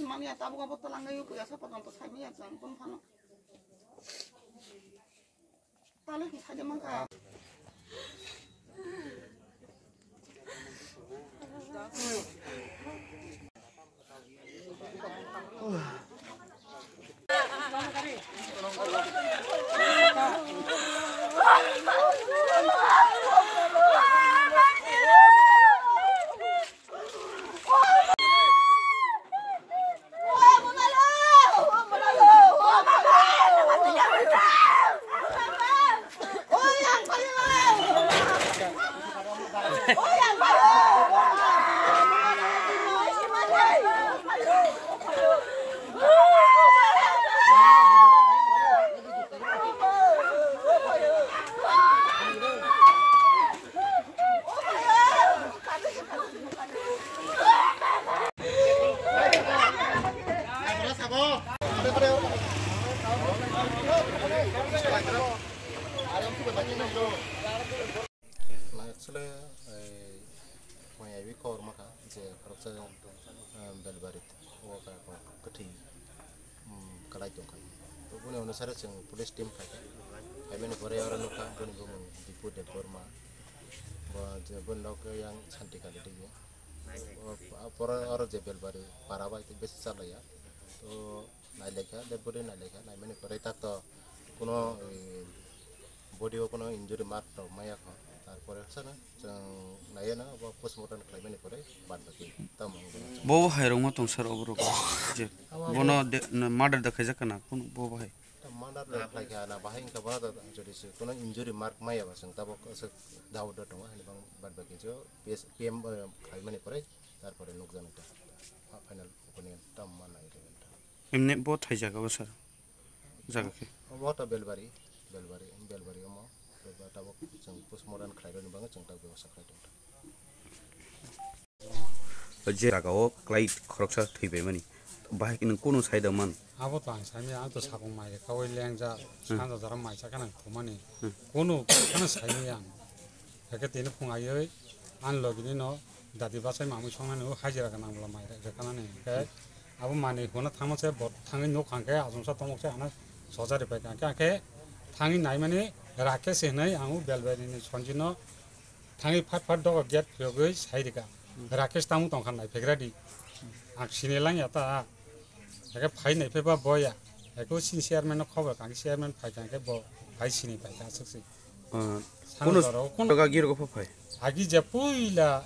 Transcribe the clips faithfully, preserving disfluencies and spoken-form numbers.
Mani ya tabuk abo twlang ngai uku ya sa pakan to sai maya jang bun phano. Tale ki sai de mangka. Actually, eh, mai abi khobor makha je khoroksa, eh, Belbari o ka kwthwi, um, kwlai tongkha. To boni onusare chwng police team phaikha. Phaimani pore oro nukha boni bumung Dipu Debbarma. Bo je boni nok yang Santi Kali twibo. O, pore oro je Belbari para bai besi chalaiya. To nailaikha, dead body nailaikha, naimani pore tak to kuno, eh, body o kuno injury mark rok maya kho. Tarpore sana chwng naiya na bo postmortem khlaimani pore bad baki tamo wngwi. Bo bo hai rok ma tong sir oborok je. Abo bono de, na, murder da khaijak kana kun bo bo hai. Ta murder da khlai kha na bahai wngkha bono da jodi se kuno injury mark maya ba chwng tabok aswk doubt da tongo hani bang bad baki jo P M, eh, khlaimani pore tarpore nukjani ta final opinion tam ma nai rwgwni ta. Emne bo thai jaga o sir. Jaga khe. Omo ta Belbari, Belbari, Belbari omo. Belbari tabok chwng postmortem khlai rwni bagwi chwng ta bebostha khlai tong ta. Je jaga o kwlai khoroksa thwi bai mani. Bahai khe nwng kunu sai da man? Abo to ang sai maya, ang to sapung mai rwkha, oi lengjak, hmm, sanja jora mai cha khe nang thumani. Hmm. Kunu kheno sai maya ang. Hakhe tini phung aiwi, ani logini no dati bachai mamui songnani o hajira gwnang bwla mai rwkha nani. Hakhe abo manwi huna thangma se bo thangwi nuk hangkhe achomsa tongmok se ano sojari pai kha. Hakhe thangwi naimani Rakesh hinwi ang o Belbari ni Sanjit no thangwi phat phat dogo gate phiyogwi sai rwkha. Rakesh tamo tongkha naiphegra di. Ang sini lang ya ta. Hakhe phai naiphai ba boya. Hakhe o sini chairman no khobor kha, chairman phai kha khe bo phai sini pai kha aswk se. Ah, sano kunu jora o kunu jaga girok pha phai? Agi je puila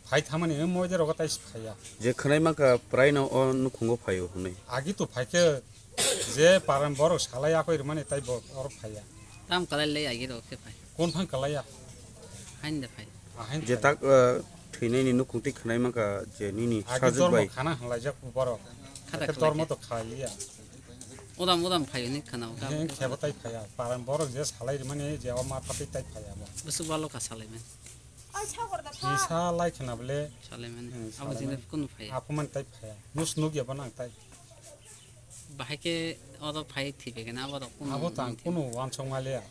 phai thamani, eh, moide rogo tai phaiya. Je khwnai mankha prai no o nukhungo phaio hwnwi. Agi to phai khe je paran borok salai akoi rwmani tai bo oro phaiya. Tam kalai le agi rok khe phai. Kon phang kalaiya? Hain de phai. Ahain je phai. Tak, eh, thwinaini nukhung twi khwnai mankha je nini agi sajwk dormo bai. Khana hwnlaijak borok. Khata hakhe dormo khlai to khlaiya. Udam udam phai hwnwi khwnao. He, khebo tai phaiya. Paran borok je salai rwmani je o ma phatwi tai phaiya bo. Bwswk balo kha salai man. Kisa lai khwna bole. Salai man. Hmm, abo salai jine man. Kunu phaiya. Aphumani tai phaiya. Nus nukya bo nang tai. Bahai khe oro phai thwi phai khe na abo rok kunu. Abo tang kunu wansuk maliya.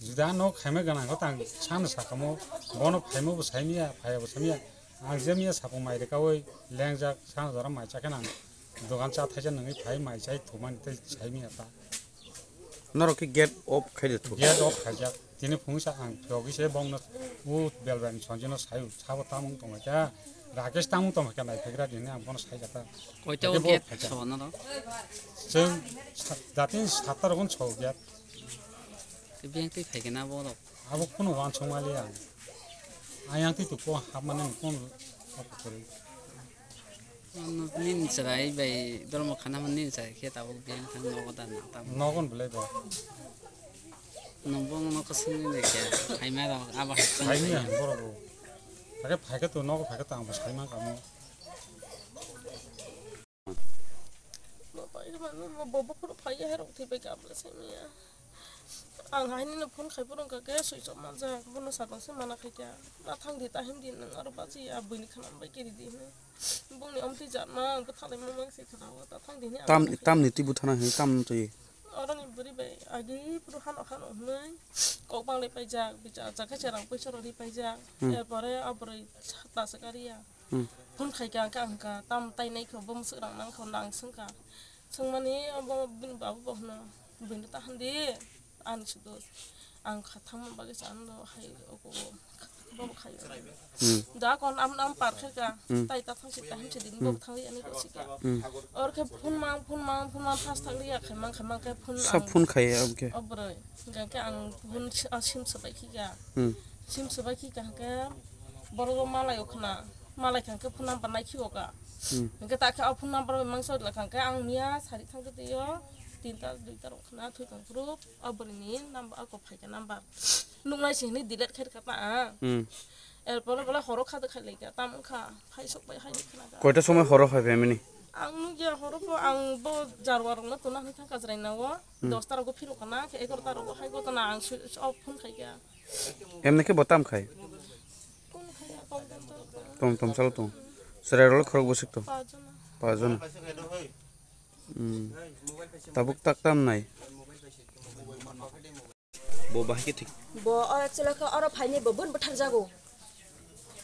Juda no khaima gana ko tang sana sakamo bono phaimo bo saimiya, phaiya bo saimiya. Ang je miya sapung mai rwkaui lengjak, sana jora mai chakhe nang dogan cha thaisa nangwi phai mai chai thumani tei saimiya ta. Norok khe gate off khai de thu. Gate off khaijak. Tini phungsa ang phiyogwi se bongno u Belbari Sanjit no sayu, sabo tamung tongmai kha, Rakesh tamung tongmai kha, naiphaikra hinwi ang bono saijak ta. Koita o gate so norok? Chwng sa-, datin satta rokno so gate. Tei biyang twi phai khe na borok? Abo kunu wansuk maliya. Ayang twi tu ko hapmani kunu kwrwi. Ano nini chwrai bai dormo khana man nini chwrai khe tabuk biyang thang nogo da na tam. Nogon belai bo. Nwng bo no kwswngni de khe phaima rok abo hai chwng. Phaini phaima. Ang borok bo. Hakhe phaikhe to nogo phaikhe to ang bo saima kamo. Bo bai mano bo bo phuru phaiya hai rok thwi bai khe abla saimaya. Ang haini no phone khai phuru kha khe switch off manjak bono sakang se mana khai kha. Na thang di ta him di nwng aro bachi ya buini khana bai kiri di hino. Bongni omtwi jatma, ang bwthalai ma mang se khana, o ta thang di hini ang Tam, thang di. Tamni twi bwthana hini, tam twi. Oroni bwrwi bai agi phuru hano hano hwnwi kok banglai paijak, bicha chakhe cherang puisa rwdi paijak. Hmm. Erpore o bwrwi sat ta se kariya. Hmm. Phone khai ka, ang ka, ang ka, tam tai nai kho, bo musuk rang nang kho, nang sung ka. Sung mani, bo bini babu bo hwno, bini ta handi, ani sudo, ang kha thang bagwi sa ano hai, oko, bo khai. Hmm. Da kon am, am par khai ka, Hmm. tai ta thang si, ta ham si din, bo Hmm. thang ani ko si ka. Hmm. Or khe phone mang, phone mang, phone mang, fast thang ya, khai mang, khai mang, khai phone Sa ang phone khai ya, okay. O bwrwi, hingka khe ang phone si-, ah, sim sabai khi ka. Hmm. Sim sabai khi ka, hingke borok malai o khna. Malai kha khe phone number nai khibo ka. Hmm. Hingke ta khe o phone number bai mangsa la kha khe ang miya sari thang khe twi o tinta duita rok khna thwi tong phuru o bwrwi ni number ako phai kha number. Nuk nai se hwnwi delete khai kha ta ang. Hmm. Er pore bole horo kha de khai lai kha tam wng kha phai sok bai hai de khna kha. Koita somoi horo khai phaimani? Ang nuk ya horo bo ang bo jarwa rok no tuna hwnwi thang kha jrai na o. Hmm. Dos ta rok bo phiro khna khe egaroh ta rok bo hai bo tana ang switch off phone khai kha. Emni khe bo tam khai? Kung khai ya, kung kung kung kung. Tom tom salo tong. Chwrai rok khorok bwswk tong? Pajona. Pajona. Hmm. Tabuk tak tam nai. Bo bahai khe thik. Bo o chwla khe oro phaini bo bun bwthar jago.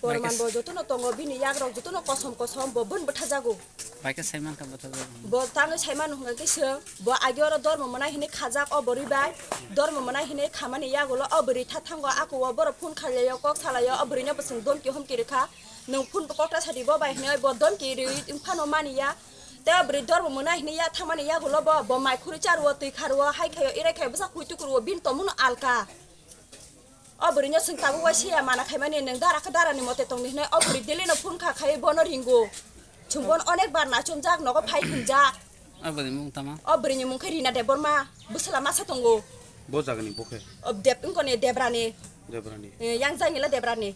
Porman bo jotono tongo, bini yagrok jotono kosom kosom, bo bun bwthajago. Bai khe sai mankha bwthajago. Bo tangwi sai mano hwnkha khe se, bo age oro dormo mwnai hinwi khajak o bwrwi bai. Dormo mwnai hinwi khamani yagulo o bwrwi tha thango, ako o borok phone khailai o, kok salai o, o bwrwino bo chwng domki homki rwkha. Nwng phone bo kokta sadi bo bai hinwi bo domki rwi phano mani ya. Tei o bwrwi dormo mwnai hinwi ya thangmani yagulo bo, bo mai khurui cha rwo, twi kha rwo, hai khai o, irai khai o, bwsa khui tuku rwo, bini tongmung no alka. O bwrwino chwng tabuk waisa ya mana khaimani, nwng dara khe darani mote tongdi hwnwi o bwrwi daily no phone kha khai bono ringo. Chwng bono onek bar nachomjak, nogo phai hwnjak. O bwrwi mung tama? O bwrwini mung khe Rina Debbarma, bwsla masa tongo. Bo jagani bo khe? O Deb-, wngkoni Debrani. Debrani. Eh, yang jangila Debrani.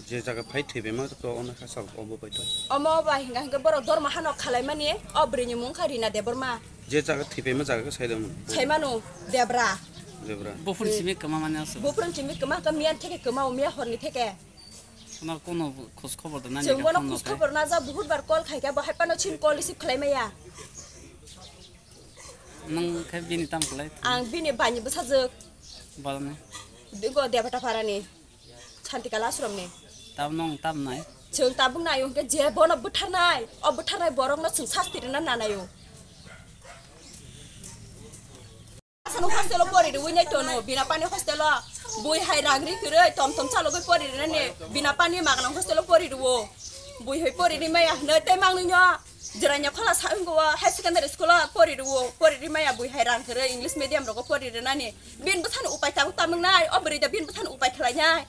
Je jaga phai thwibaima to ono kha sal obo bai to. Omo bai hinga hinga borok dormo hano khalaimani o bwrwini mung kha Rina Debbarma. Je jaga thwibaima jaga khe saidamon. Saimano Debra. Debra. Buphur simi kwma mani aswk. Buphur simi kwma kha miyan theke kwma o miya horni theke. Kono kono khos khobor da nani. Chwng bono khos khobor na ja buhut bar call khai kha bo hai pano chim call receive khlai maya. Nang khe bini tam khlai? Ang bini bani bwsajwk. Balani. Digo Debata Parani. Santikala ashram ni. Tab nong tab nai. Chwng tabuk nai hwnkhe je bono bwtharnai, o bwtharnai borokno chwng sasti rwna nanaio. Asano hostel o pori rwui nai tono, bina pani hostel o. Bui hai rang ri kwrwi tom tom chalogwi pori rwnani, bina pani magna hostel o pori rwo. Bui hai pori ri maya hwnwi tei mangni no. Jiranya khola sa wngkha o high secondary school o pori rwo, pori ri maya bui hai rang kwrwi English medium rogo pori rwnani. Bin bwsani upai tabuk tabuk nai, o bwrwi da bin bwsani upai khlai nai.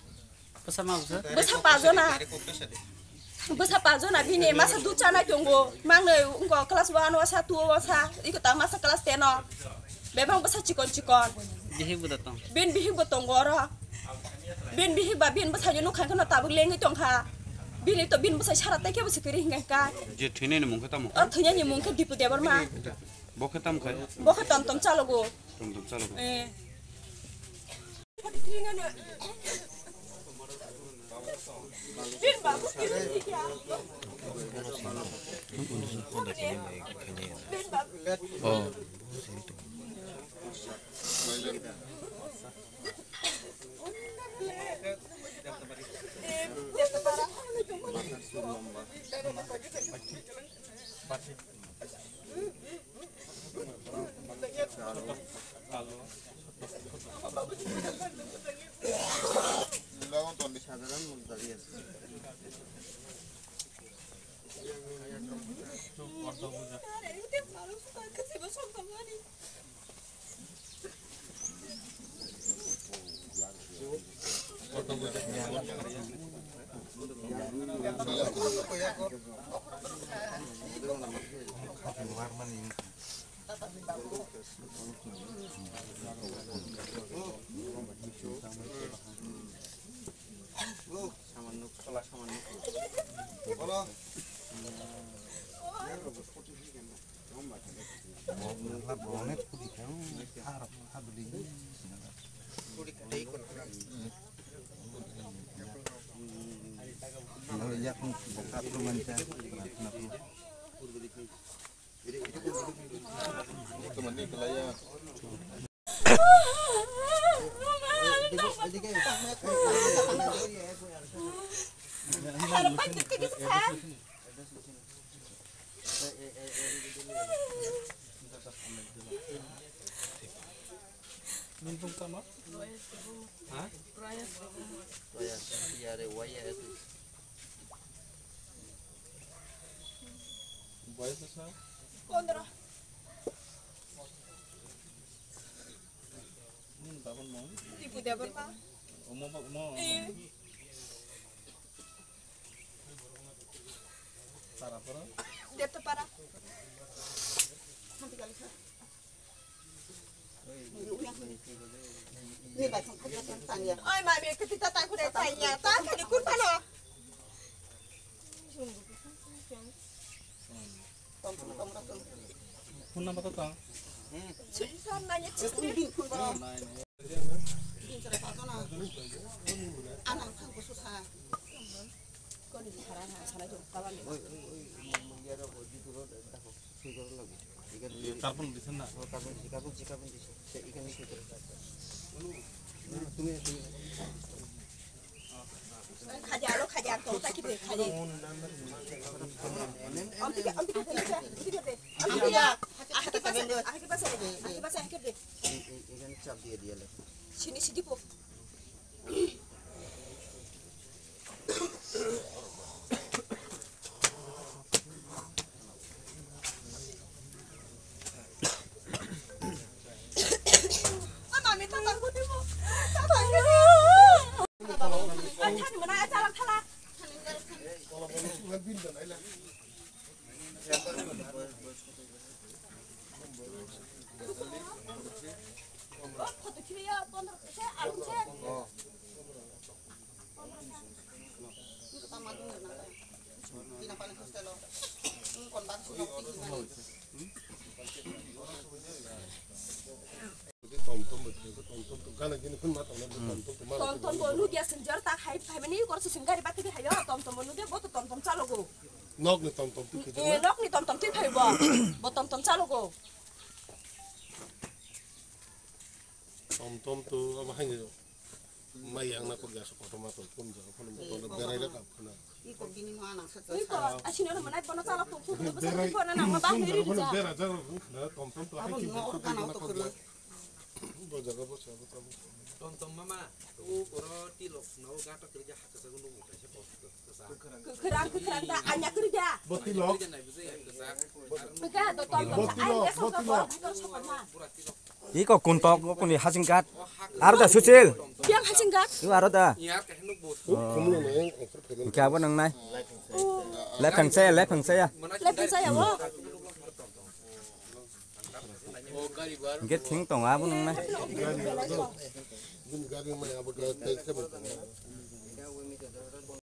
Bwsa ma bwsa? Bwsa pajona. Bwsa pajona bini masa dud chanai tongo. Mangnwi wngkha class one o sa, two o sa, iko ta masa class ten o. Bebang bwsa chikon chikon. Bihik bo da tong. Bin bihik bo tongo oro. Bin bihik ba bin bwsai nukha kheno tabuk lengwi tongkha. Bini to bin bwsai sara tai khe bwsai kwrwi hingkha. Je thwinani mung khe tamo? O thwinani mung khe Dipu Debbarma. Bo khe tamo khai? Bo khe tom tom chalogo. Tom tom chalogo. Eh. Oh. Nini bung tamo? Ha? Proyas, yare, waya, ati. Boyos sa? Pondro. Nini baba no? Tipu Debbarma. Omo ba, omo. Eh. Para poro? Depta para. Oi, mami, kati ta ta kure tanya. Ta kani kurta no. Phone number to tang. Sui sa nanya. Anang thang kusu sa. Koni sara na sana jong kawan. Carbon disen na. Carbon disen, carbon disen, carbon disen. Ikan itu. Tumi, tumi. Khaja alo, khaja to ta ki de khaja. Om tike, om tike, om tike, om tike. Ahike pasa, ahike pasa, ahike pasa, ahike de. Ikan cap dia, dia le. Sini sidi po. Tom tom bo nugya swngjor ta khai phaimani kor se sengari bati hayo tom tom bo nugya bo to tom tom chalogo. Nok ni tom tom tu. Eh, nok ni tom tom tu phaibo. Bo tom tom chalogo. Tom tom to abo haino mai yang na ko gas kotor ma to kum jaga phone mo to berai le kap khana. Iko bini mo anang sa. Iko asino no manai bono chala phone phone bono chala phone na ma ba ni ri ja. Berai jaga na tom tom to hai ki no kana to ko. Bo jaga bo sa bo. Tom tom mama, o koro tilok no gato kiri ja hakasa gunung mo kaisa ko. Kwkhwrang, kwkhwrang ta anya kwrwi da. Botilo. Kwkha do tom tom sa ai botilo, botilo. Iko kun tok, o kuni hasing kat. Aro da Suchil. Biang hasing kat. Iko aro da. Khumlo nai, angkur phailen. Kya bo nang nai. Lephang saya, lephang saya. Lephang saya wo. Hingke thing tongo abo nung nai. Gari, gari, gari mai abo gari tai khe bo tongo.